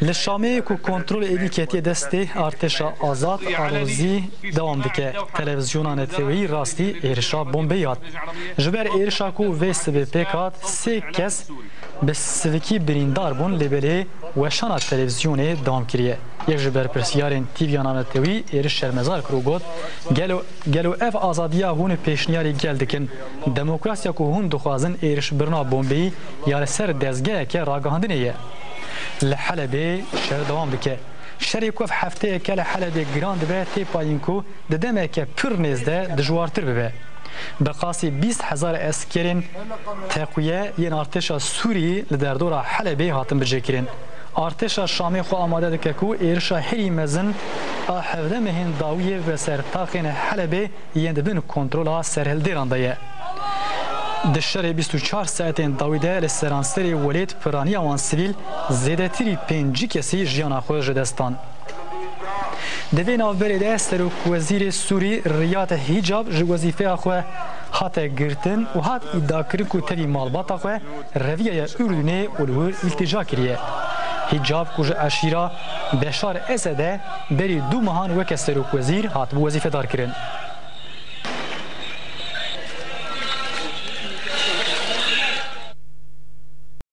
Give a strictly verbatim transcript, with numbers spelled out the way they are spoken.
Li Şamê ku kontrol êdî ketiye destê artêşa azad, alozî dewam dike. Televîzyona neteweyî rastî êrişa bombeyî hat. Ji ber êrişa ku vê sibê pêk hat, sê kes bi sivikî birîndar bûn, lê belê weşana televîzyonê dewam kiriye. Yek ji berpirsiyarên T V'ya navnetewî êriş şermezar kir û got, Gelo, gelo ev azadiya hûn pêşniyarî gel dikin? Demokrasiya ku hûn dixwazin êrişbirina bombeyî ya li ser dezgeheke ragihandinê ye. Li Helebê şer dewam dike. Şerê ku ev hefteyeke li Helebê giran dibe, tê payîn ku di demeke pir nêz de dijwartir bibe. Bi qasî bîst hezar eskerên teqwiye yên artêşa Sûrî li derdora Helebê hatin bicêkirin. Artêşa Şamê xwe amade dike ku êrişa herî mezin a hevdeh mehên dawiyê bi ser taxên Helebê yên di bin kontrola serhildêran de ye. Di şerê bîst û çar saetên dawî de li seranserê welêt piraniya wan sivîl zêdetirî pêncî kesî jiyana xwe ji dest dan. Di vê navberê de Serokwezîrê Sûrî Riyad Hicab ji wezîfeya xwe hate girtin û hat îdiakirin ku tevî malbata xwe reviyaye Urdunê û li wir îltîca kiriye. Hicab ku ji eşîra Beşar Esed e, berî du mehan weke serokwezîr hatibû wezîfedar kirin.